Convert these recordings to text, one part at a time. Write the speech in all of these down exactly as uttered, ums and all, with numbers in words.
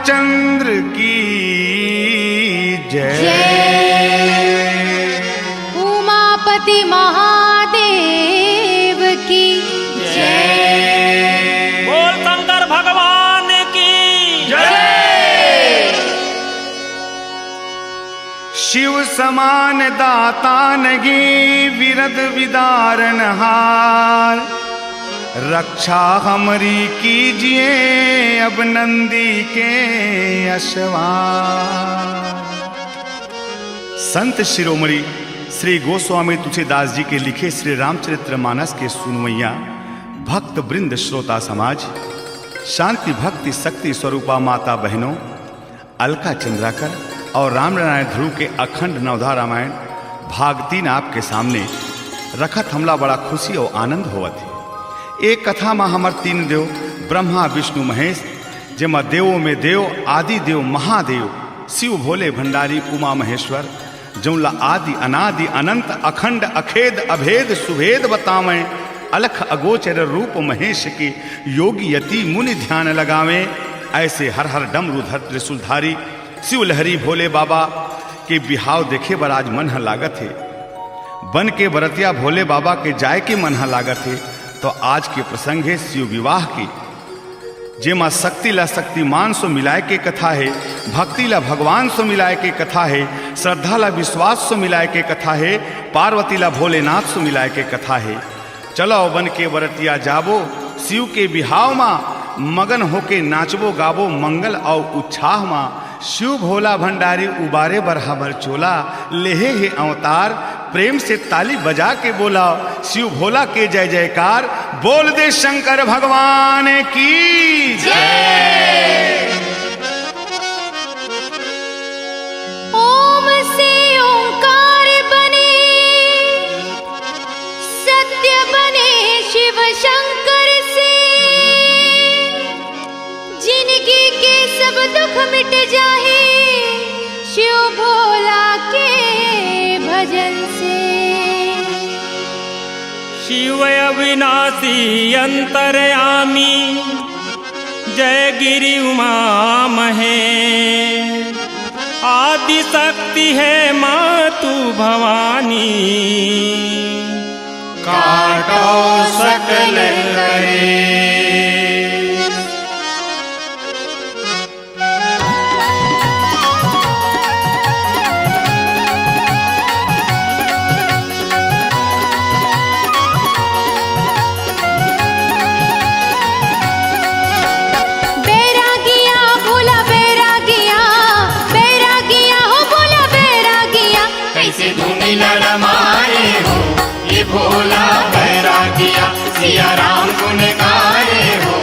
चंद्र की जय। जय। उमापति महादेव की जय। बोल शंकर भगवान की जय। शिव समान दाता नहीं, विरद विदारण हार। रक्षा हमरी कीजिए अब नंदी के अशवार। संत शिरोमणि श्री गोस्वामी तुलसीदास जी के लिखे श्री रामचरित्र मानस के सुनवैया भक्त वृंद, श्रोता समाज, शांति भक्ति शक्ति स्वरूपा माता बहनों, अलका चंद्राकर और रामनारायण ध्रुव के अखंड नवधा रामायण भाग तीन आपके सामने रखत हमला बड़ा खुशी और आनंद होवत हे। एक कथा म हमर तीन देव ब्रह्मा, विष्णु, महेश, जेमा देवों में देव, आदि देव, महादेव, शिव, भोले, भंडारी, उमा, महेश्वर, जौन ला आदि, अनादि, अनंत, अखंड, अखेद, अभेद, सुभेद बतावैं, अलख अगोचर रूप महेश के, योगी यति मुनि ध्यान लगावैं। ऐसे हर हर डमरूधर त्रिशूलधारी शिव लहरी भोले बाबा के बिहाव देखे बर आज मन ह लागत हे। बन के बरतिया भोले बाबा के जाय के मन ह लागत हे। तो आज के प्रसंग हे शिव विवाह के, जेमा शक्ति ला शक्तिमान सो मिलाय के कथा हे, भक्ति ला भगवान सो मिलाय के कथा हे, श्रद्धा ला विश्वास सो मिलाय के कथा हे, पार्वती ला भोलेनाथ सो मिलाय के कथा हे। चलो बन के बरतिया जाबो, शिव के बिहाव मा मगन होके नाचबो गाबो, मंगल अउ उच्छाह मा शिव भोला भंडारी उबारे बर हमर चोला, लेहे हे अवतार। प्रेम से ताली बजा के बोला शिव भोला के जय जयकार। बोल दे शंकर भगवान की जय। ओम से ओंकार बने, सत्य बने शिव शंकर से। जिनगी के सब दुख मिट जाही शिव भोला के भजन से। शिव अविनाशी अंतर्यामी, जय गिरि उमा महेश। आदि शक्ति हे मातु भवानी, काटो सकल कलेश। बैरागिया भोला बैरागिया, बैरागिया हो भोला बैरागिया। कैसे धुनी लड़माए हो ये भोला बैरागिया, सिया राम गुन गाए हो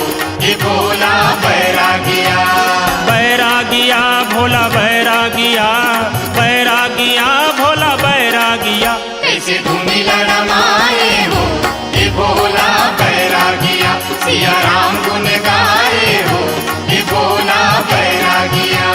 ये भोला बैरागिया। बैरागिया भोला बैरागिया, बैरागिया भोला बैरागिया। कैसे धुनी लड़माए हो ये भोला बैरागिया, सिया राम गुन गाए हो ये भोला बैरागिया।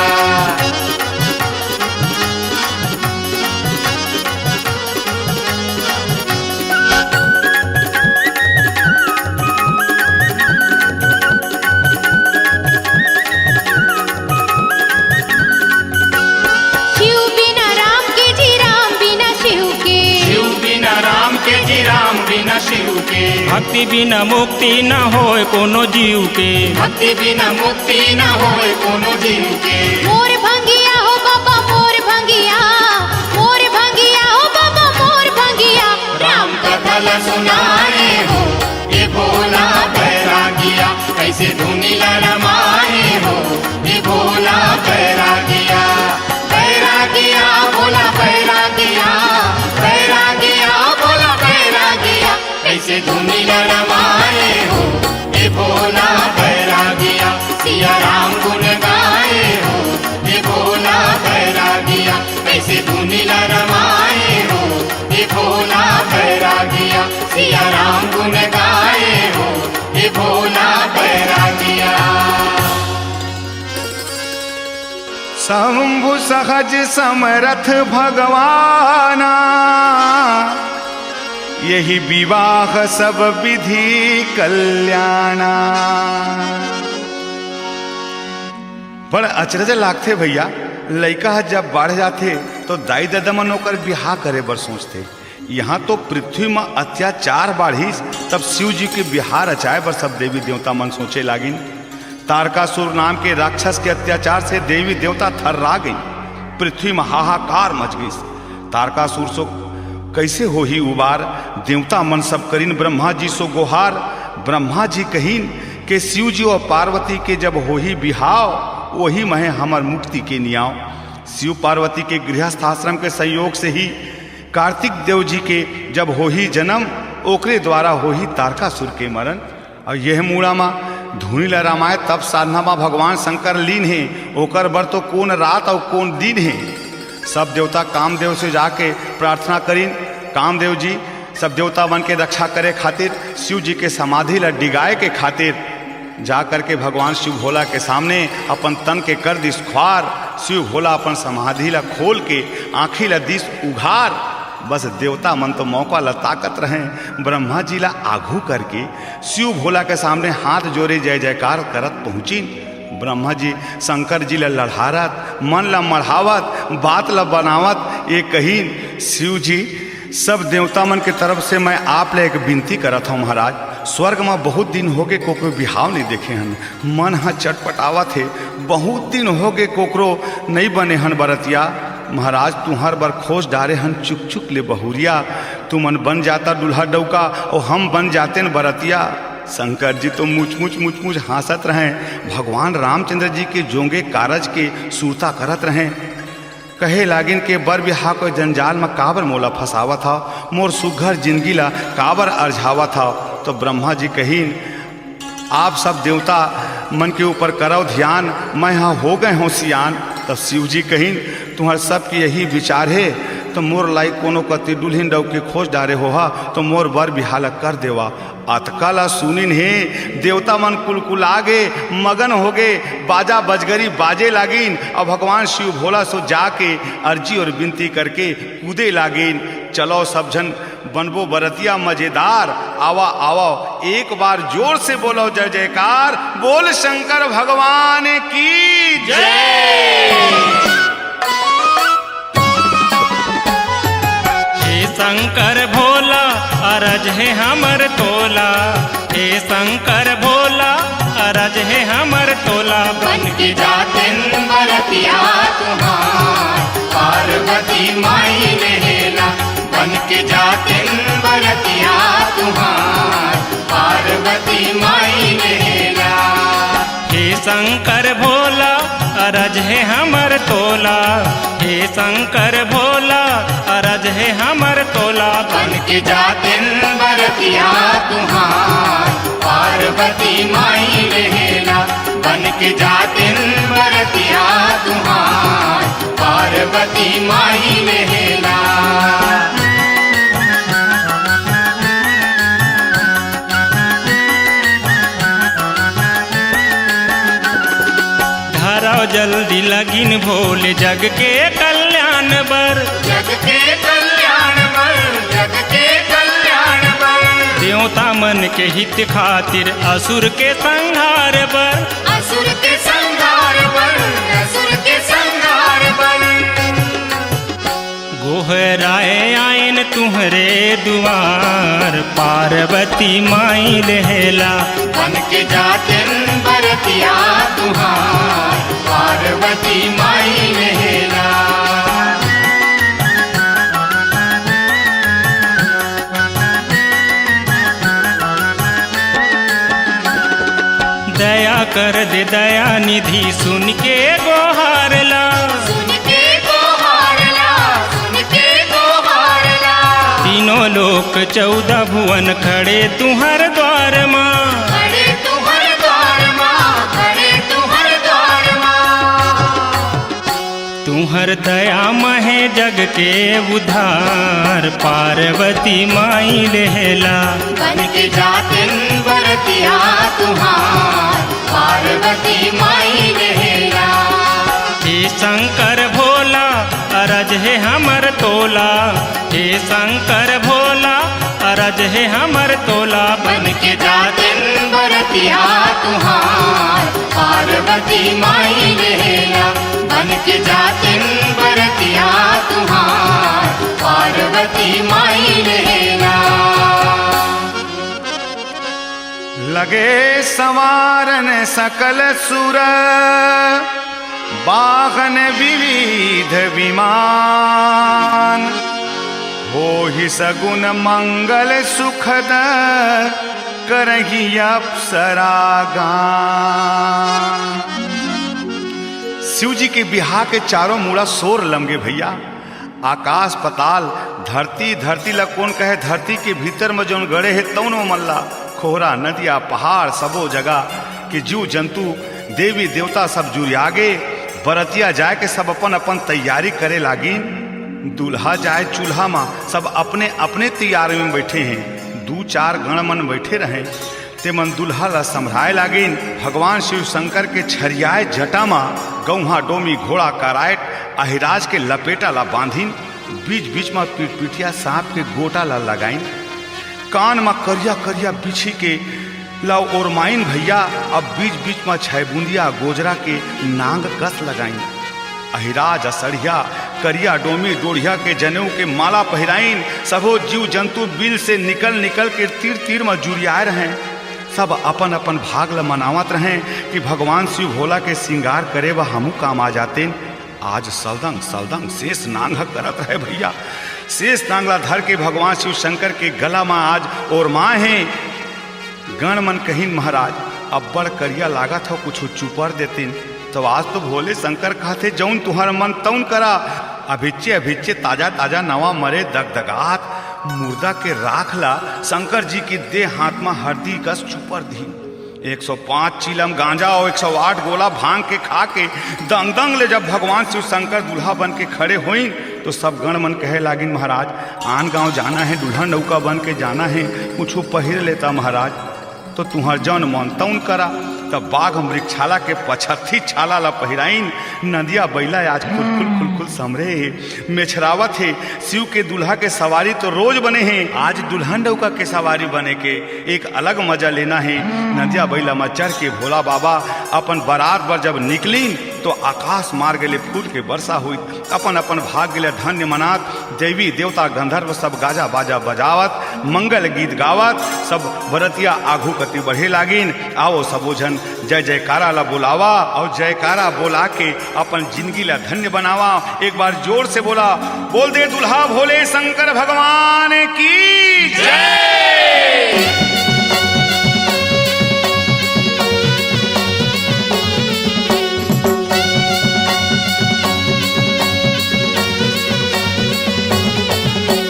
शिव बिना राम के जी, राम बिना शिव के। शिव बिना राम के जी, राम बिना शिव के। भक्ति बिना मुक्ति न होय कोनो जीव के। भक्ति बिना मुक्ति न होय कोनो जीव के। मोर भंगिया हो बाबा, मोर भंगिया, मोर भंगिया हो बाबा, मोर भंगिया। राम कथा ला सुनाए हो ये भोला बैरागिया, कैसे धुनी लड़माए हो ये भोला बैरागिया। बैरागिया भोला बैरागिया, बैरागिया भोला बैरागिया। कैसे धुनी लड़माए हो ये भोला बैरागिया, सिया राम गुन गाए हो ये भोला बैरागिया। कैसे धुनी लड़माए हो ये भोला बैरागिया, सिया राम गुन गाए हो ये भोला बैरागिया। शंभु सहज समरथ भगवाना, यही विवाह सब विधि कल्याणा। बड़ा अचरज लागथे भइया, लइका ह जब बाढ़ जाथे तो दाई ददा मन ओकर बिहाव करे बर सोचथे। इहाँ तो पृथ्वी म अत्याचार बाढ़िस, तब शिव जी के बिहाव रचाए बर सब देवी देवता मन सोचे लागिन। तारकासुर नाम के राक्षस के अत्याचार से देवी देवता थर्रा गइन, पृथ्वी म हाहाकार मच गिस। तारकासुर सो कइसे होही उबार? देवता मन सब करिन ब्रह्मा जी सो गोहार। ब्रह्मा जी कहिन के शिव जी अउ पार्वती के जब होही बिहाव, ओही महे हमर मुक्ति के नियाव। शिव पार्वती के गृहस्थ आश्रम के संयोग से ही कार्तिक देव जी के जब होही जन्म, ओकरे द्वारा होही तारकासुर के मरण। अउ यह मूड़ा म धुनी ल रमाए तप साधना म भगवान शंकर लीन हे, ओकर बर तो कोन रात अउ कोन दिन हे। सब देवता कामदेव से जाके प्रार्थना करिन, कामदेव जी, सब देवता मन के रक्षा करे खातिर, शिव जी के समाधि ल डिगाए के खातिर जा करके भगवान शिव भोला के सामने अपन तन के कर दिस खुवार। शिव भोला अपन समाधि ल खोल के आँखी ल दिस उघार। बस देवता मन तो मौका ल ताकत रहें, ब्रह्मा जी ल आघू करके शिव भोला के सामने हाथ जोरे जय जयकार करत पहुँचिन। ब्रह्मा जी शंकर जी ल लड़हारत, मन ल मढ़ावत, बात ल बनावत ये कहिन, शिव जी, सब देवता मन के तरफ से मैं आप ले एक विनती करत हौं महाराज, स्वर्ग म बहुत दिन होगे कोकरो बिहाव नइ देखे हन, मन ह चटपटावत हे, बहुत दिन होगे कोकरो नइ बने हन बरतिया। महाराज तुंहर बर खोज डारे हन चुक चुक ले बहुरिया, तुमन बन जाता दूल्हा डउका अउ हम बन जातेन बरतिया। शंकर जी तो मुचमुच मुचमुच हाँसत रहें, भगवान रामचंद्र जी के जोंगे कारज के सुरता करत रहें। कहे लागिन के बर बिहाव के जंजाल म काबर मोला फंसावत हव, मोर सुघर जिनगी ला काबर अरझावत हव। तो ब्रह्मा जी कहिन, आप सब देवता मन के ऊपर करव धियान, मैं ह हो गए हौं सियान। तब शिव जी कहिन, तुंहर सबके यही विचार हे, तो मोर लाइक कोनो कति दुल्हिन डउकी खोज डारे होहा, तो मोर बर बिहाव ल कर देवा। अतका ला सुनिन हे, देवता मन कुलकुला गे, मगन होगे, बाजा बजगरी बाजे लागिन। अब भगवान शिव भोला सो जाके अर्जी अउ विनती करके कूदे लागिन। चलो सब झन बनबो बरतिया मजेदार, आवा आवा एक बार जोर से बोलो जय जयकार, बोल शंकर भगवान की जय। हे शंकर भोला, अरज हे हमर तोला। हे शंकर भोला, अरज हे हमर तोला। बन के जातेन बरतिया तुंहर, पार्वती माई लेहेला। बन के जातेन बरतिया तुंहर, पार्वती माई लेहेला। हे शंकर भोला, अरज हे हमर तोला। हे शंकर भोला, अरज हे हमर तोला। बन के जातेन बरतिया तुंहर, पार्वती माई लेहेला। बन के जातेन बरतिया तुंहर, पार्वती माई लेहेला। धरव जल्दी लगिन भोले जग के कल्याण बर। जग के कल्याण बर, जग के कल्याण बर। देवता मन के हित खातिर असुर के संहार बर। असुर के संहार बर, असुर के संहार बर। गोहराए आएन तुंहरे दुआर, पार्वती माई लेहेला। बन के जातेन बरतिया तुंहर, पार्वती माई लेहेला। दया कर दे दया निधि, सुन के गोहार ला। सुन के गोहार ला, सुन के गोहार ला। तीनों लोक चौदह भुवन खड़े तुंहर द्वार मा। खड़े तुंहर द्वार मा, खड़े तुंहर द्वार मा। तुंहर दया महे जग के उद्धार, पार्वती माई लेहेला। बन के जातेन बरतिया तुंहर, पार्वती माई लेहेला। हे शंकर भोला, अरज हे हमर तोला। हे शंकर भोला, अरज हे हमर तोला। बन के जातेन बरतिया तुंहर, पार्वती माई लेला, बन के जातिन बरतिया तुहार, पार्वती माई लेला। लगे संवारन सकल सुर, वाहन विविध विमान, होहि सगुन मंगल सुखद, करही अप्सरा गान। शिव जी के बिहाव के चारों मुड़ा सोर लमगे भइया। आकाश पताल, धरती, धरती ला कोन कहे, धरती के भीतर म जउन गड़े हे तउन ओमन ला, कोहरा, नदिया, पहाड़, सबो जगह के जीव जंतु, देवी देवता सब जुरियागे। बरतिया जाए के सब अपन अपन तैयारी करे लागिन। दूल्हा जाए चूल्हा म, सब अपने अपने तैयारी म बइठे हें। दू चार गण मन बइठे रहें, तेमन दूल्हा ला संभराए लागिन। भगवान शिव शंकर के छरियाए जटा म गौहा, डोमी, घोड़ा, कराएट, अहिराज के लपेटा ला बांधिन। बीच बीच म पीठ पीठिया सांप के गोटा ला लगाइन। कान म करिया करिया बिछी के ला ओरमाइन भइया। अब बीच बीच म छै बुंदिया गोजरा के नांग कस लगाइन। अहिराज असड़िया, करिया डोमी डोढ़िया के जनेऊ के माला पहिराइन। सबो जीव जंतु बिल से निकल निकल के तीर तीर म जुरियाए रहें। सब अपन अपन भाग ल मनावत रहें कि भगवान शिव भोला के सिंगार करे बर हमू काम आ जातेन। आज सलदंग सलदंग शेष नांग ह करत रहे भइया। शेष नांग ला धर के भगवान शिव शंकर के गला म आज ओरमाए हें। गण मन कहिन, महाराज, अब्बड़ करिया लागत हव, कुछु चुपर देतिन। तो आज तो भोले शंकर कहथे, जउन तुंहर मन तउन करा। अभिच्चे अभिच्चे ताजा ताजा नवा मरे दगदगात मुर्दा के राख ला शंकर जी के देह हाथ म हरदी कस चुपर दिहिन। एक सौ पाँच चीलम गांजा अउ एक सौ आठ गोला भांग के खा के दंग दंग ले जब भगवान शिव शंकर दूल्हा बन के खड़े होइन, तो सब गण मन कहे लागिन, महाराज, आन गांव जाना हे, दुल्हन नौका बन के जाना हे, कुछु पहिर लेता महाराज। तो तुंहर जउन मन तउन करा। तब बाघ मृगछाला के पछरथी छाला ला पहिराइन। नदिया बइला आज खुलखुल खुलखुल समरे हे। मेछरावत हे। शिव के दूल्हा के सवारी तो रोज बने हे, आज दुल्हन डउका के सवारी बने के एक अलग मजा लेना हे। नदिया बइला म चढ़ के भोला बाबा अपन बरात बर जब निकलिन, तो आकाश मार्ग ले फूल के वर्षा होइस। अपन अपन भाग्य ले धन्य मनात देवी देवता गंधर्व सब गाजा बाजा बजावत, मंगल गीत गावत सब बरतिया आघू कति बढ़े लागिन। आवो सबो झन जय जयकारा ला बोलावा अउ जयकारा बोला के अपन जिंदगी ला धन्य बनावा। एक बार जोर से बोला, बोल दे दुल्हा भोले शंकर भगवान की जय।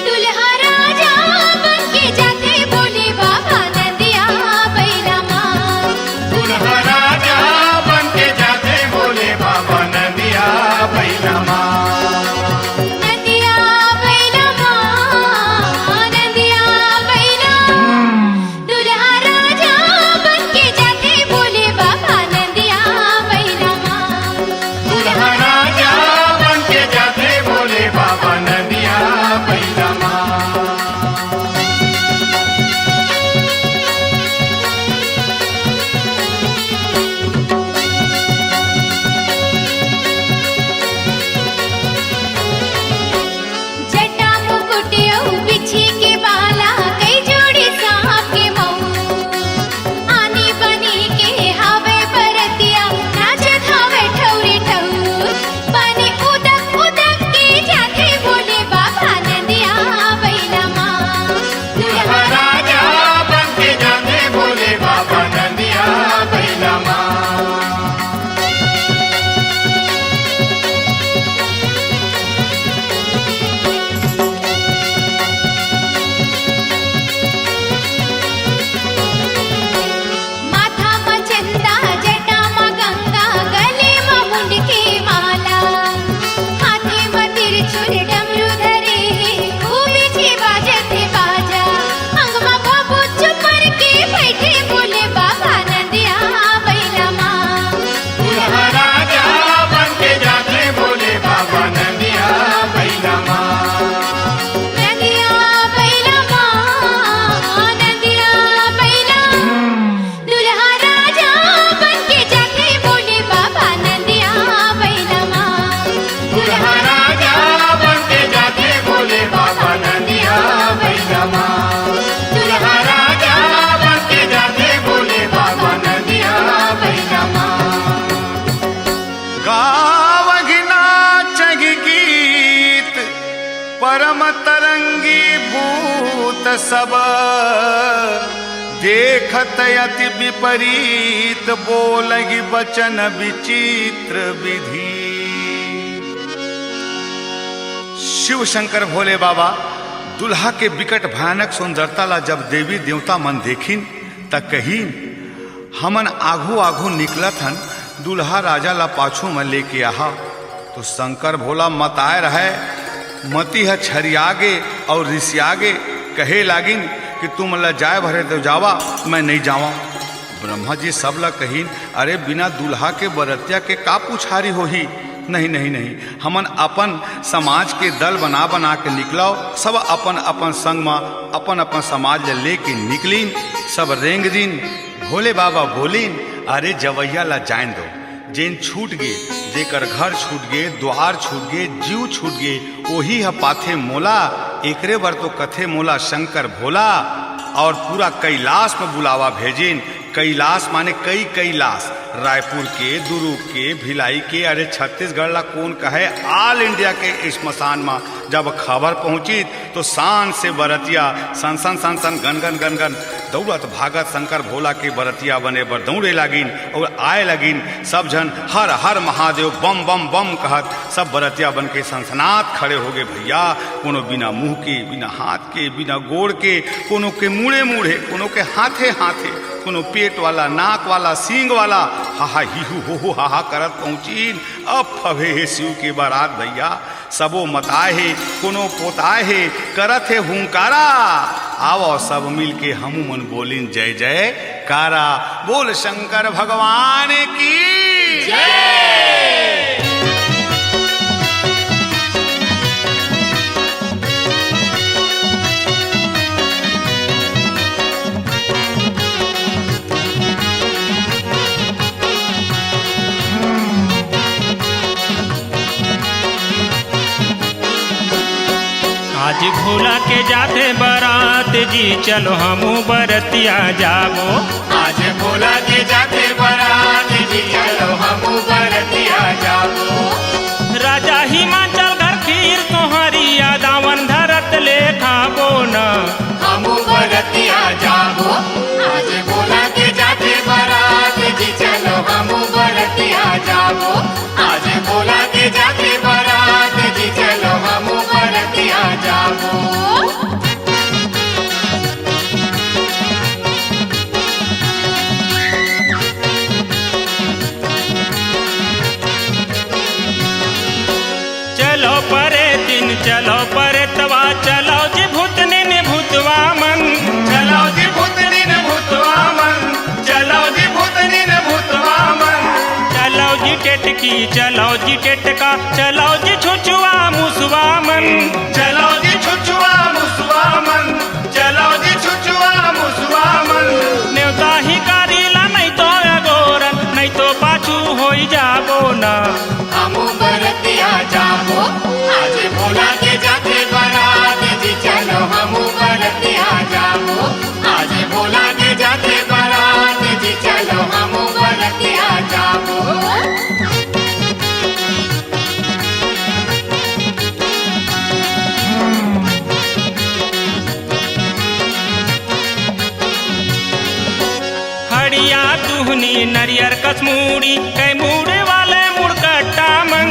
दुल्हा राजा बन के जाथे भोले बाबा नंदिया बइला मा। दुल्हा राजा बन के जाथे भोले बाबा नंदिया बइला मा। नंदिया बइला मा, नंदिया बइला मा। सब, देखत अति विपरीत बोलहि बचन विचित्र विधि। शिव शंकर भोले बाबा दुल्हा के बिकट भयानक सुंदरता ला जब देवी देवता मन देखिन, त कहिन, "हमन आघू आघू निकलत हन, दुल्हा राजा ला पाछू म लेके आहा।" तो शंकर भोला मताए रहय, मती ह छरिया गे अउ रिसिया गे, कहे लागिन कि "तुमन ला जाए भरे तो जावा, मैं नइ जावंव।" ब्रह्मा जी सब ला कहिन, "अरे, बिना दुल्हा के बरतिया के का पुछारी होही? नहीं, नहीं, नहीं, हमन अपन समाज के दल बना बना के निकलव।" सब अपन अपन संग म अपन अपन समाज ल लेके निकलिन। सब रेंग दिन। भोले बाबा बोलिन, "अरे, जवैया ला जान दो, जेन छूट गे, जेकर घर छूट गे, द्वार छूट गे, जीव छूट गे, ओही ह पाथे मोला। एकरे बर तो कथे मोला शंकर भोला।" और पूरा कैलाश म बुलावा भेजिन। कैलाश माने कई कैलाश, रायपुर के, दुरूग के, भिलाई के, अरे छत्तीसगढ़ ला कोन कहे, all India के श्मशान म जब खबर पहुंचिस तो शान से बरतिया सन सन सन सन गन गन गन गन दौड़त भागत शंकर भोला के बरतिया बने बर दौड़े लागिन और आए लागिन। सब झन हर हर महादेव बम बम बम कहत सब बरतिया बन के सनसनात खड़े हो गे भैया। कोनो बिना मुंह के, बिना हाथ के, बिना गोड़ के, कोनो के मुड़े मुड़े, कोनो के हाथे हाथे, कोनो पेट वाला, नाक वाला, सींग वाला, हा हा ही हू हो हो हा हा करत पहुंचिन। अब फबे हे शिव के बारात भैया, सबो मताए हे, कोनो पोताए हे, करत हे हुंकारा। आवो सब मिल के हमू मन बोलिन जय जयकारा। बोल शंकर भगवान की जय। आज भोला के जाथे बरात जी, चलो हमू बरतिया जाबो। आज भोला के जाथे बरात जी, चलो हमू बरतिया जाबो। राजा हिमाचल घर खीर सोहरिया, दावन धरत ले खाबो न। हमू बरतिया जाबो। आज भोला के जाथे बरात जी, चलो हमू बरतिया जाबो। आज भोला के जाथे बरात जी, चलो हमू बरतिया जाबो। चलो परे दिन, चलो परे तवा, चलो जी भूतनिन भूतवा मन। चलो जी भूतनिन भूतवा मन। चलो जी भूतनिन भूतवा मन। चलो जी टेटकी, चलो जी टेटका, चलो जी छुछुआ मुसवा मन। चलो जी छुछुआ मुसवा मन। चलो जी छुछुआ मुसवा मन। नेवता ही कारीला नहीं तो अगोरन, नहीं तो पाछू होई जाबो ना। हमू बरतिया जाबो, आज भोला के जाथे बरात जी, चलो हमू बरतिया जाबो। आज भोला के जाथे बरात जी, चलो हमू बरतिया जाबो। हड़िया दुहनी नरियर कस मूड़ी, कई मूड़ी वाले मुड़कट्टा मन।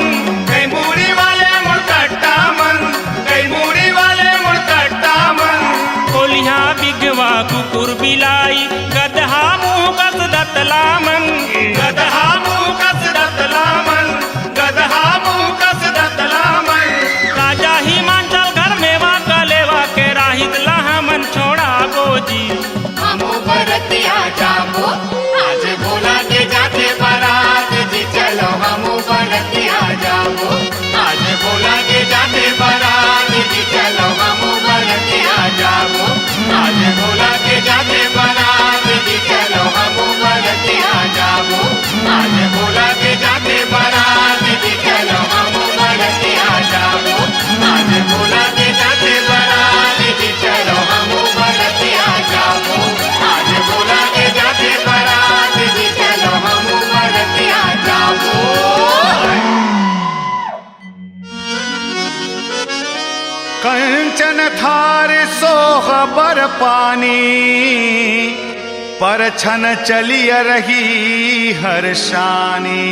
कई मूड़ी वाले मुड़कट्टा मन। कई मूड़ी वाले मुड़कट्टा मन। कोलिहा बिगवा कुकुर बिलाई, गदहा मुंह कस दतला मन। गदहा मुंह कस दतला मन। गदहा मुंह कस दतला मन। राजा हिमांचल घर में वा कलेवा के राहित ला हमन छोड़ाबो जी। हमू बरतिया जाबो, आज भोला के जाथे बरात जी, चलो हमू बरतिया जाबो। आज भोला के जाथे बरात जी, चलो हमू बरतिया जाबो। आज भोला के जाथे बरात जी, चलो हमू बरतिया जाबो। आज भोला के जाथे बरात जी, चलो हमू बरतिया जाबो। आज भोला के जाथे बरात जी, चलो हमू बरतिया जाबो। आज भोला के जाथे बरात जी, चलो हमू बरतिया जाबो। कंठ चन थार सोह बर पानी, परछन चलिय रही हर शानी।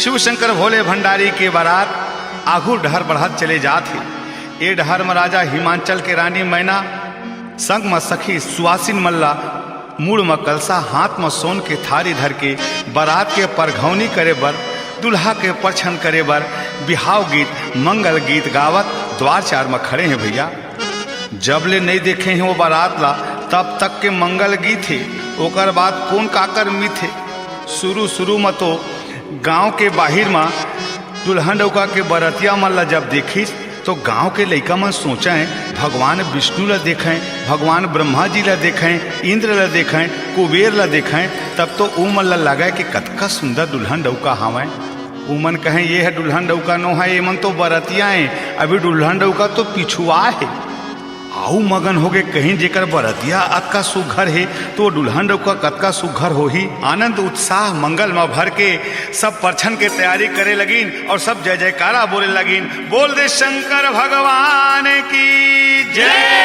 शिव शंकर भोले भंडारी के बारात आघू डहर बढ़त चले जात हे। ए डहर म राजा हिमांचल के रानी मैना संग म सखी सुवासिन मन ला मुड़ म कलसा, हाथ म सोन के थारी धर के बारात के परघौनी करे बर, दूल्हा के परछन करे बर बिहाव गीत, मंगल गीत गावत द्वार चार म खड़े हे भैया। जब ले नइ देखे हे वो बारात ला, तब तक के मंगल गीत हे, ओकर बाद कोन काकर मीत हे। शुरू-शुरू म तो गांव के बाहिर म दुल्हन डउका के बरतिया मन ला जब देखिस, तो गांव के लइका मन सोचें, भगवान विष्णु ला देखें, भगवान ब्रह्मा जी ला देखें, इंद्र ला देखें, कुबेर ला देखें, तब तो उमन ला लगे कि कतका सुंदर दुल्हन डउका हावय। उमन कहें, "ये ह दुल्हन डउका नो हे, एमन तो बरतिया हे, अभी दुल्हन डउका तो पिछुआ हे।" आऊ मगन होगे कहिन, "जेकर बरतिया अतका सुघर हे, तो दुल्हन डउका कतका सुघर होही।" आनंद उत्साह मंगल म भर के सब परछन के तैयारी करे लगिन और सब जय जयकारा बोले लगिन, "बोल दे शंकर भगवान की जय।"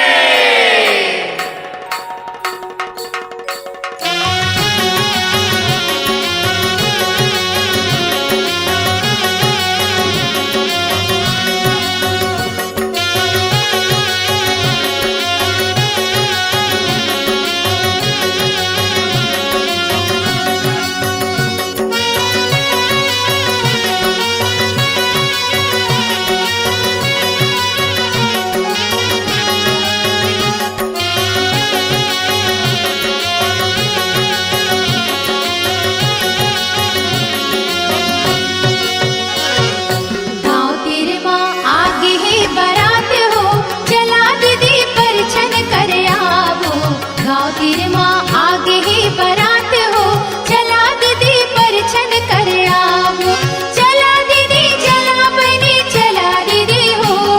गाँव तीर मा आगे हे बरात हो, चला दीदी परछन कर आबो। गाँव तीर मा आगे हे बरात हो, चला दीदी परछन कर आबो। चला दीदी, चला बहिनी, चला दीदी हो।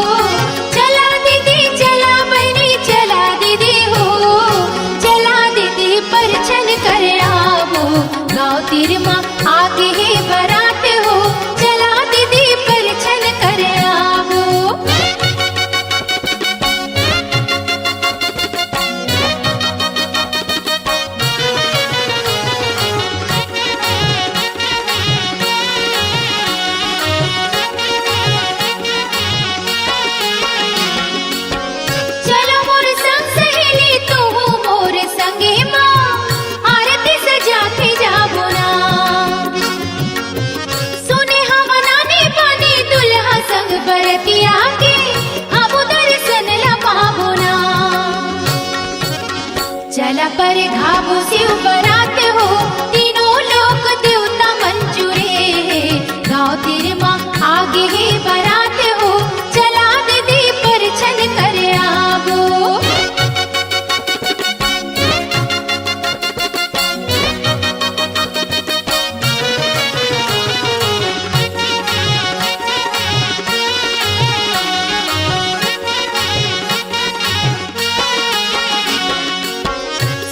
चला दीदी, चला बहिनी, चला दीदी हो। चला दीदी परछन कर आबो। गाँव तीर मा आगे हे बरात हो, चला दीदी परछन कर आबो। चलो मोर संग सहेली, तू मोर संगे मा, आरती सजा के जाबो ना। सुने हवा नानी पानी दुल्हा संग बरतिया के, हम दर्शन ला पाबो ना। चला परघाबो शिव बरात हो, तीनों लोक देवता मन जुरे हे। गाँव तीर मा आगे हे बरात हो, चला दीदी परछन कर आबो।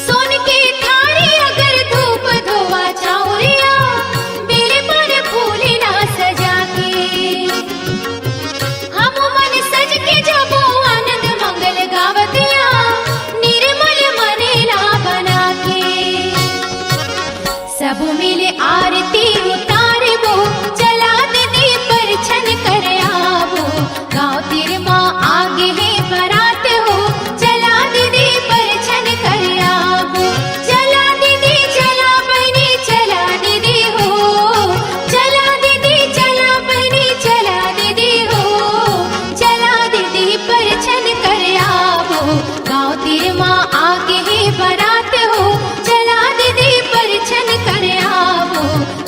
सोन के थारी अगर धूप धोवा चाउरिया, बेल पर फूल ना सजा के। हम मन सज के जाबो आनंद मंगल गावतिया, निर्मल मन ला बना के। सब मिल आरती उतारबो, चला दीदी परछन कर आबो। गाँव तीर मा आगे हे बरात हो, चला दीदी परछन कर आबो। चला दीदी, चला बहिनी, चला दीदी हो। चला दीदी, चला बहिनी, चला दीदी हो। चला दीदी परछन कर आबो। गाँव तीर मा आगे हे बरात हो, चला दीदी परछन कर आबो।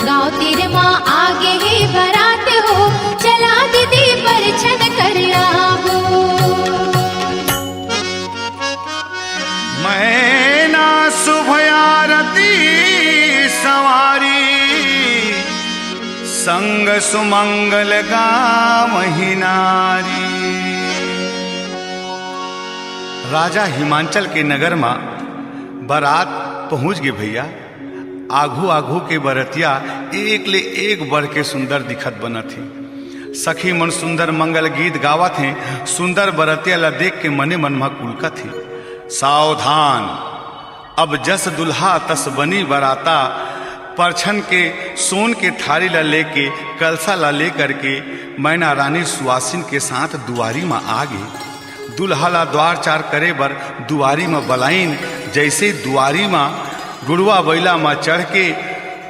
गाँव तीर मा आगे हे बरात हो, चला दीदी परछन कर आबो। मैना शुभ आरती संवारी, संग सुमंगल गावही नारी। राजा हिमांचल के नगर म बरात पहुंच गे भैया। आघू आघू के बरतिया एक ले एक बढ़ के सुंदर दिखत बनत हे। सखी मन सुंदर मंगल गीत गावत हें, सुंदर बरतिया ला देख के मने मन म कुलकत हे। सावधान, अब जस दुल्हा तस बनी बराता। परछन के सोन के थारी ला लेके, कलसा ला लेकर के मैना रानी सुवासिन के साथ दुआरी म आ गे। दुल्हा ला द्वार चार करे बर दुआरी म बलाइन। जइसे दुआरी म गुड़वा बइला म चढ़ के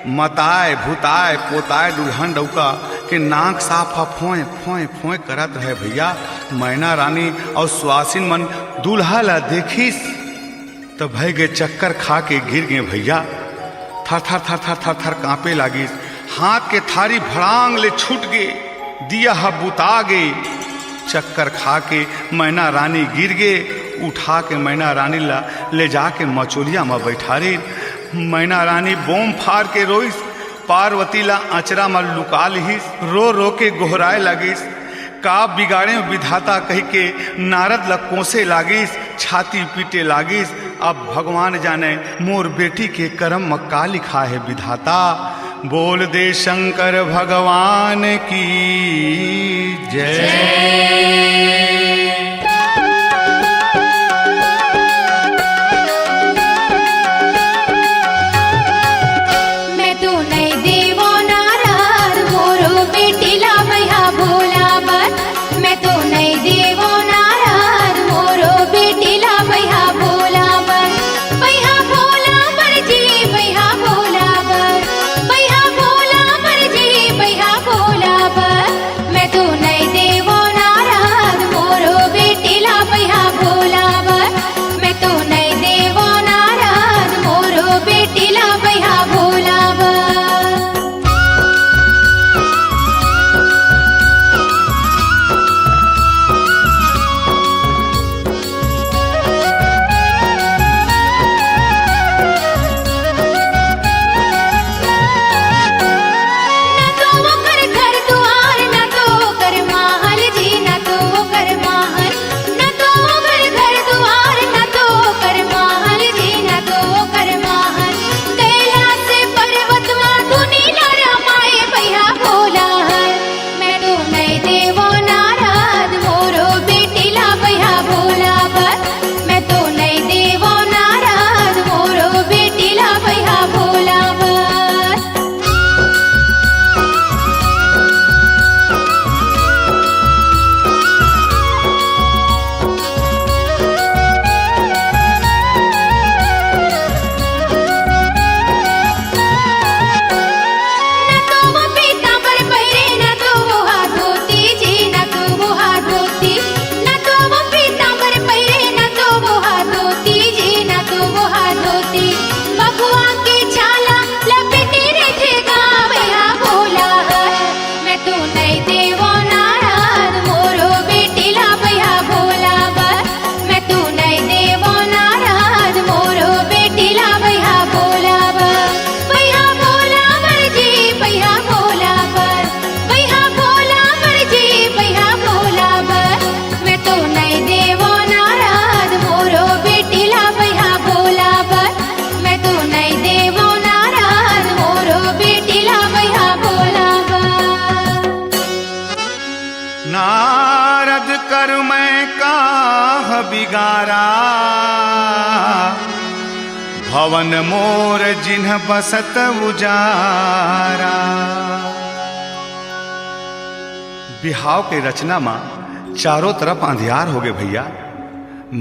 मताय, भुताय, पोताय दुल्हन डउका के नाक साफ ह फोंय, फोंय, फोंय करत रहे भइया। मैना रानी अउ सुवासिन मन दुल्हा ला देखिस त भय गे, चक्कर खा के गिर गे भइया। थर थर थर थर थर थर कांपे लागिस। हाथ के थारी भड़ांग ले छूट गे, दिया ह बुता गे। चक्कर खा के मैना रानी गिर गे। उठा के मैना रानी ला ले जाके मचोलिया म बैठारिन। मैना रानी बोम फार के रोइस, पार्वती ला अचरा म लुका लिहिस, रो रो के गोहराए लागिस। का बिगाड़े विधाता कहिके नारद ल कोसे लागिस, छाती पीटे लागिस। अब भगवान जाने मोर बेटी के करम म का लिखा हे विधाता। बोल दे शंकर भगवान की जय। मैं तो नइ देवो नारद, मोरो बेटी ला बइहा भोला बर। मैं तो नइ देवो नारद, मोरो बेटी ला बइहा भोला बर। बइहा भोला बर जी, बइहा भोला बर। बइहा भोला बर जी, बइहा भोला बर। मैं तो नइ देवो नारद, मोरो बेटी ला बइहा भोला बर। मैं तो नइ देवो नारद, मोरो बेटी ला बइहा भोला बर। ना तो ओकर घर दुआर, ना तो ओकर महल जी, ना तो ओकर महल। ना तो ओकर घर दुआर, ना तो ओकर महल जी, ना तो ओकर महल। कैलाश पर्वत मा दुनी ला रमाए बइहा भोला हर। मैं तो नइ देवो नारद, मोरो बेटी ला बइहा भोला बर। मैं तो नइ देवो नारद, मोरो बेटी ला बइहा भोला बर। ना तो वो पीतांबर पहिरे, ना तो वो हा धोती जी, ना तो वो हा धोती। ना तो वो पीतांबर पहिरे, ना तो वो हा धोती जी, ना तो वो हा धोती। बघवा के छाला लपेटे रहिथे गा बइहा भोला हर। मैं तो नइ देवो नारद, मोरो बेटी ला बइहा भोला बर। मैं तो नइ देवो नारद, मोरो बेटी ला बइहा भोला बर। बइहा भोला बर जी, बइहा भोला बर। बइहा भोला बर जी, बइहा भोला बर। मैं तो नइ देवो नारद, मोरो बेटी ला बइहा भोला बर। मैं तो नइ देवो नारद, मोरो बेटी ला बइहा भोला बर। नारद करुँ मैं काह बिगारा, भवन मोर जिन्ह बसत उजारा। बिहाव के रचना म चारों तरफ अंधियार होगे भइया।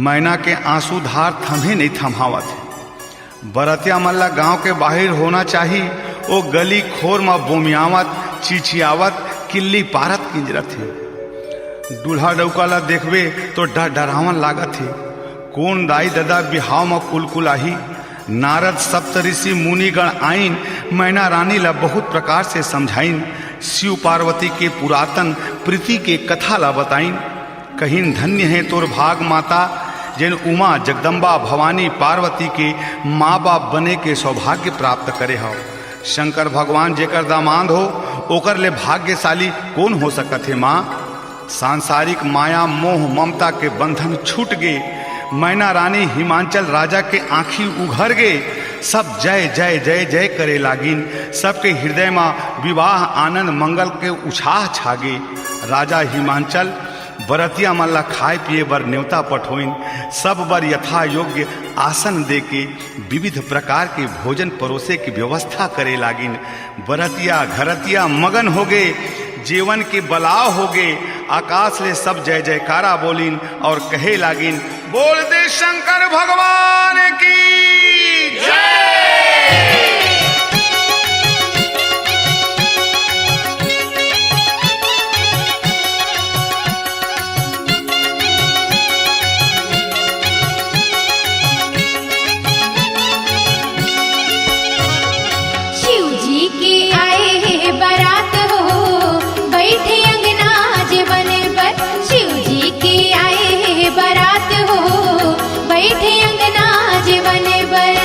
मैना के आंसू धार थम्हे नइ थम्हावत हे। बरतिया मन ला गांव के बाहिर होना चाही, ओ गली खोर म बोमियावत, चिचियावत, किल्ली पारत किंजरत हे। दूल्हा डउका ला देखबे तो डर डरावन लागत हे। कोन दाई ददा बिहाव म कुलकुलाही? नारद सप्तऋषि मुनिगण आइन, मैना रानी ला बहुत प्रकार से समझाइन, शिव पार्वती के पुरातन प्रीति के कथा ला बताइन। कहिन, धन्य हे तोर भाग माता, जेन उमा जगदम्बा भवानी पार्वती के माँ बाप बने के सौभाग्य प्राप्त करे हव। शंकर भगवान जेकर दामाद हो, ओकर ले भाग्यशाली कोन हो सकत हे माँ? सांसारिक माया मोह ममता के बंधन छूट गे। मैना रानी हिमांचल राजा के आँखी उघर गे। सब जय जय जय जय करे लागिन। सबके हृदय म विवाह आनंद मंगल के उछाह छागे। राजा हिमांचल बरतिया मन ला खाए पिए बर नेवता पठोइन। सब बर यथा योग्य आसन देके विविध प्रकार के भोजन परोसे के व्यवस्था करे लागिन। बरतिया घरतिया मगन होगे, जेवन के बलाव होगे। आकाश ले सब जय जयकारा बोलिन और कहे लागिन, "बोल दे शंकर भगवान की जय।" शिव जी के आए हे बारात हो, बैठे अंगना जेवन बर। शिव जी के आए हे बारात हो, बैठे अंगना जेवन बर।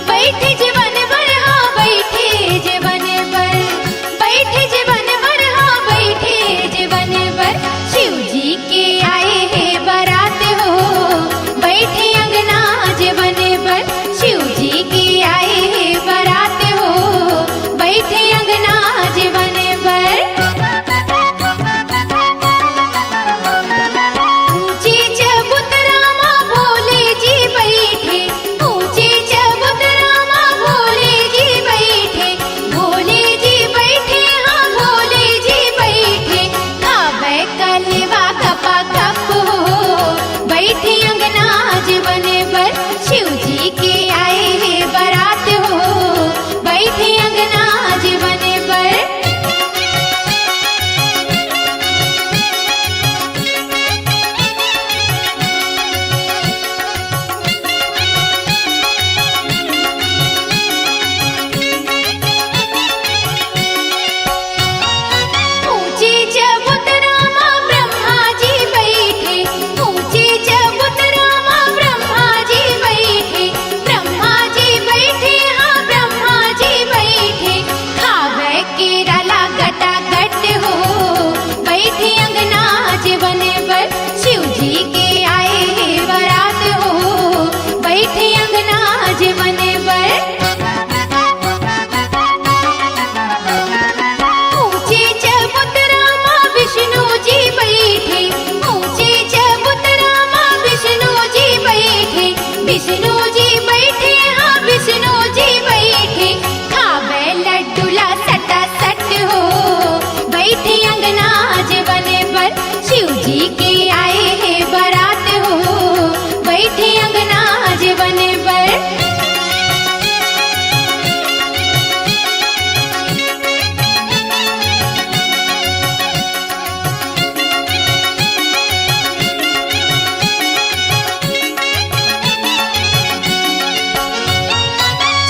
बैठे जेवन बर, हाँ, बैठे जेवन बर। बैठे जेवन बर, हाँ, बैठे जेवन बर। शिव जी के आए हे बारात हो, बैठे अंगना जेवन बर। शिव जी के आए हे बारात हो, बैठे अंगना जेवन बर। ऊंचे चबूतरा मा भोले जी बैठे, ऊंचे चबूतरा मा भोले जी बैठे, भोले जी बैठे, हाँ, भोले जी बैठे। खावे कलेवा गपा गप हो, बैठे अंगना जेवन बर। शिव जी के आए हे बारात हो, बैठे अंगना जेवन बर। ऊंचे चबूतरा मा ब्रह्मा जी बैठे, ऊंचे चबूतरा मा ब्रह्मा जी बैठे, ब्रह्मा जी बैठे, हाँ, ब्रह्मा जी बैठे। खावे केरा ला गटागट हो, बैठे अंगना जेवन बर। शिव जी के आए हे बारात हो, बैठे अंगना जेवन बर। ऊंचे चबूतरा मा विष्णु जी बैठे, ऊंचे चबूतरा मा विष्णु जी बैठे, विष्णु जी बैठे, हाँ, विष्णु जी बैठे। खावे लड्डू ला सटा सट हो, बैठे अंगना जेवन बर। शिव जी के आए हे बारात हो, बैठे अंगना जेवन बर।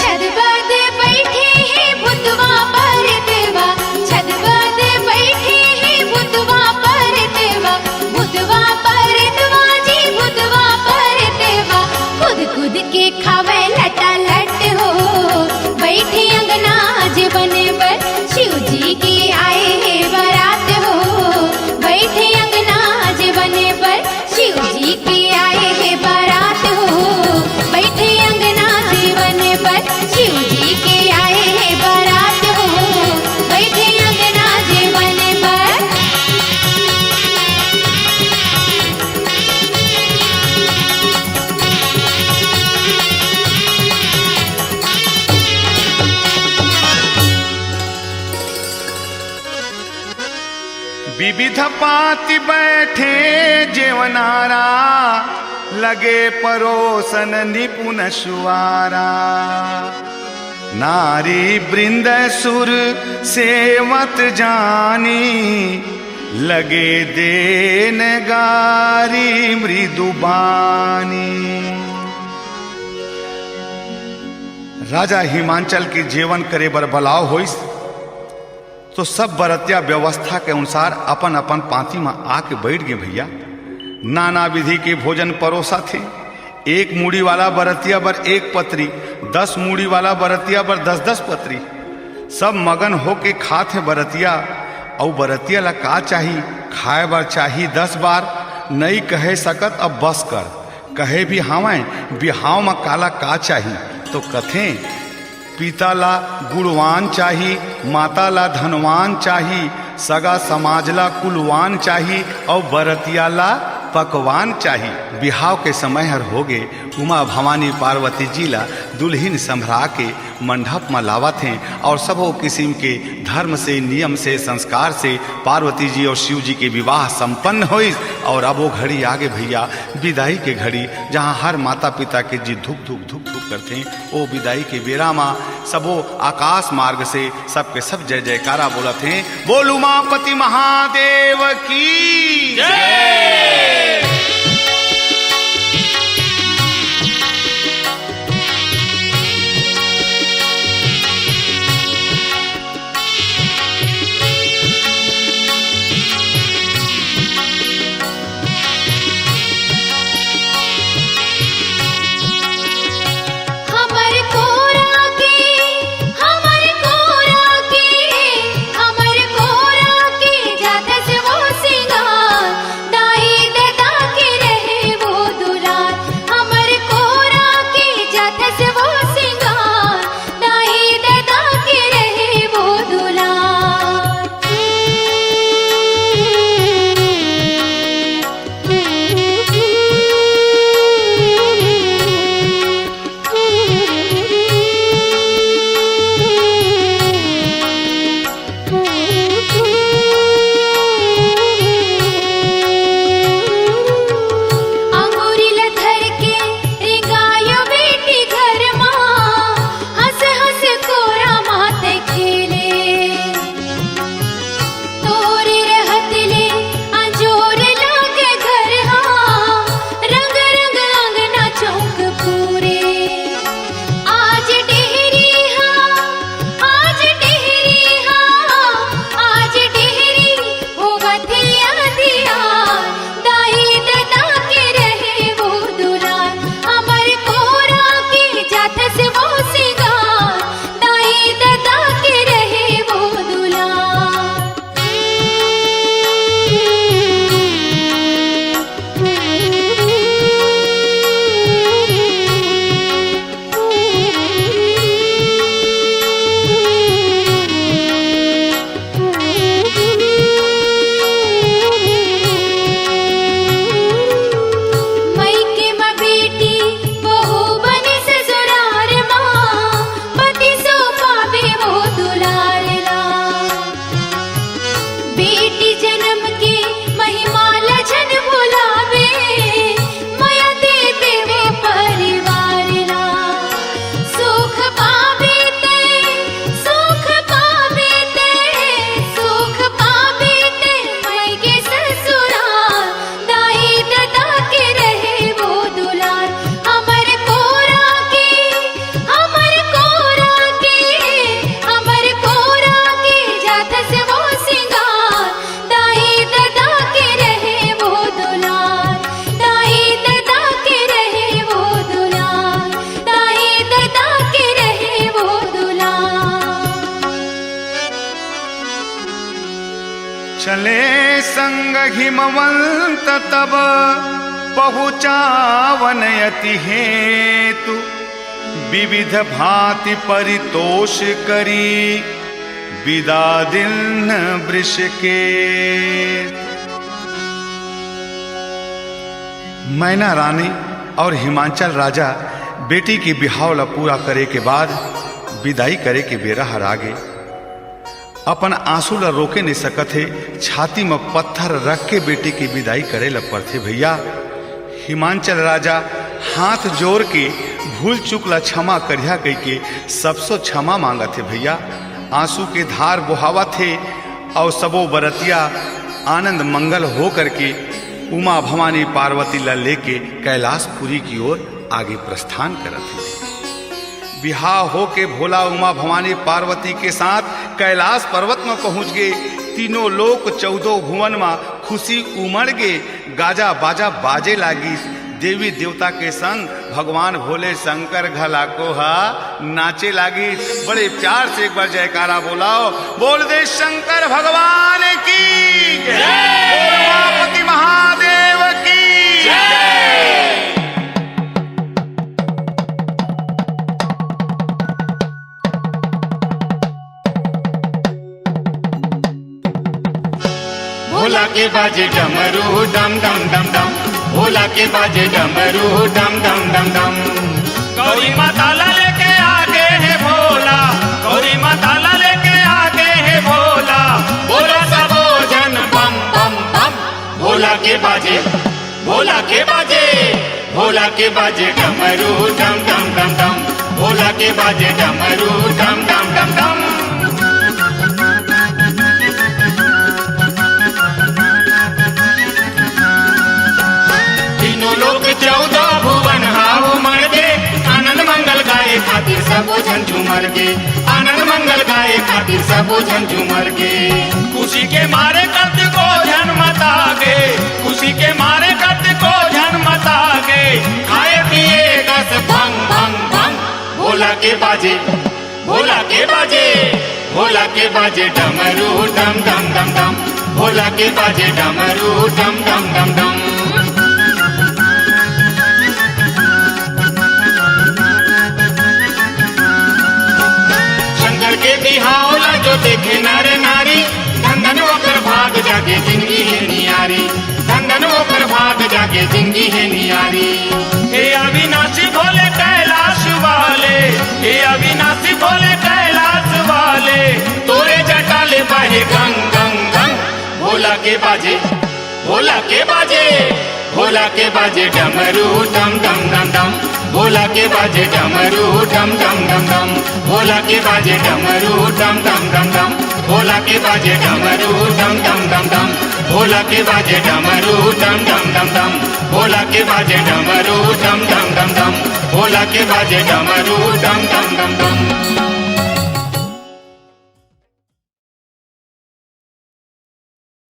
छत बद बैठे हे भूतवा परतवा, छत बद बैठे हे भूतवा परतवा, भूतवा परतवा जी, भूतवा परतवा। कूद कूद के खावे लटा लट हो, बैठे अंगना जेवन बर। शिव जी के आए हे बारात हो, बैठे अंगना जेवन बर। शिव जी के आए हे बारात हो, बैठे अंगना जेवन बर। शिव जी के आए हे बारात हो, बैठे अंगना जेवन बर। विविध पाती बैठे जेवनारा, लगे परोसन निपुन सुवारा। नारी वृंद सुर सेवत जानी, लगे देन गारी मृदु बानी। राजा हिमांचल के जेवन करे बर बलाव होइस, तो सब बरतिया व्यवस्था के अनुसार अपन अपन पांती म आके बैठ गे भैया। नाना विधि के भोजन परोसा थे। एक मूड़ी वाला बरतिया बर एक पतरी, दस मूड़ी वाला बरतिया बर दस दस पतरी। सब मगन होके खात हे बरतिया। अउ बरतिया ला का चाही? खाए बर चाही दस बार, नई कहे सकत अब बस कर। कहे भी हावय, बिहाव म काला का चाही? तो कथें, पिता ला गुणवान चाही, माता ला धनवान चाही, सगा समाज ला कुलवान चाही, अउ बरतिया ला पकवान चाही। बिहाव के समय हर होगे, उमा भवानी पार्वती जी ला दुल्हिन संभरा के मंडप म लावत हें अउ सबो किसिम के धर्म से, नियम से, संस्कार से पार्वती जी अउ शिव जी के विवाह संपन्न होइस। अउ अब वो घड़ी आगे भैया, बिदाई के घड़ी, जहाँ हर माता पिता के जी धुक धुक धुक धुक करथे। ओ बिदाई के बेरा म सबो आकाश मार्ग से सबके सब जय जयकारा बोलत हें, बोल उमापति महादेव की जय। हमर कोरा के, हमर कोरा के, हमर कोरा के जाथस वो सिंगार, दाई ददा के रहे वो दुलार। हमर कोरा के जाथस वो सिंगार, दाई ददा के रहे वो दुलार। अंगूरी ल धर के रेंगायो बेटी घर मा, हंस हंस कोरा मात खेले। तोरे रहत ले अंजोर लागे घर हा, रंग रंग अंगना चौक पूरे। आज डेहरी हा, आज डेहरी हा, आज डेहरी होवत हे अंधियार। दाई ददा के रहे वो दुलार, हमर कोरा के जाथस वो सिंगार। दाई ददा के रहे वो दुलार। मइके म बेटी बहू बने ससुरार मा, पति सो पावे वो दुलार ला। बेटी जनम के महिमा ल झन भुलावे, मया दे देवे परिवार ला। सुख पावे ते, सुख पावे ते, सुख पावे ते, मइके ससुरार। दाई ददा के रहे वो दुलार, हमर कोरा के, हमर कोरा के, हमर कोरा के जाथस वो सिंगार। दाई ददा के रहे वो दुलार, दाई ददा के रहे वो दुलार, दाई ददा के रहे वो दुलार। चले संग हिमवंत तब पहुँचावन अति हेतु, विविध भांति परितोष करी बिदा दिन वृष के। मैना रानी अउ हिमांचल राजा बेटी के बिहाव ला पूरा करे के बाद बिदाई करे के बेरा हर आगे। अपन आंसू ला रोके नइ सकत हे, छाती म पत्थर रख के बेटी के बिदाई करे ला पड़थे भैया। हिमांचल राजा हाथ जोर के भूल चूक ला क्षमा करिहा कहिके सबसो क्षमा मांगत हे भैया। आंसू के धार बोहावत हे अउ सबो बरतिया आनंद मंगल हो करके उमा भवानी पार्वती ला लेके कैलाशपुरी की ओर आगे प्रस्थान करत हे। बिहाव होके भोला उमा भवानी पार्वती के साथ कैलाश पर्वत म पहुंच गे। तीनों लोक चौदो भुवन म खुशी उमड़ गे। गाजा बाजा बाजे लागिस। देवी देवता के संग भगवान भोले शंकर घला को हा नाचे लागिस। बड़े प्यार से एक बार जयकारा बोलाओ, बोल दे शंकर भगवान की जय। बोल उमापति महादेव की जय। भोला के बाजे डमरू डम डम डम डम। भोला के बाजे डमरू डम डम डम डम। गौरी माता ला लेके आगे हे भोला, गौरी माता ला लेके आगे हे भोला। बोला सबो झन बम बम बम। भोला के बाजे, भोला के बाजे, भोला के बाजे डमरू डम डम डम डम। भोला के बाजे डमरू डम डम डम डम। तीनों लोक चौदह भुवन हा उमड़ गे, आनंद मंगल गाए खातिर सबो झन झूमर गे। आनंद मंगल गाए खातिर सबो झन झूमर गे। खुशी के मारे कतको झन मता गे, खुशी के मारे कतको झन मता गे। खाए पिए कस भंग भंग भंग। भोला के बाजे, भोला के बाजे, भोला के बाजे डमरू डम डम डम डम। भोला के बाजे डमरू डम डम डम डम। शंकर के बिहाव ला जो देखे नर नारी, धन धन ओकर भाग जागे जिंदगी हे नियारी। धन धन ओकर भाग जागे जिंदगी हे नियारी। हे अविनाशी भोले कैलाश वाले, हे अविनाशी भोले कैलाश वाले, तोरे जटा ले बहे गंग गंग गंग। भोला के बाजे, भोला के बाजे, भोला के बाजे डमरू डम डम डम डम। भोला के बाजे डमरू डम डम डम डम। भोला के बाजे डमरू डम डम डम डम। भोला के बाजे डमरू डम डम डम डम। भोला के बाजे डमरू डम डम डम डम। भोला के बाजे डमरू डम डम डम डम। भोला के बाजे डमरू डम डम डम डम।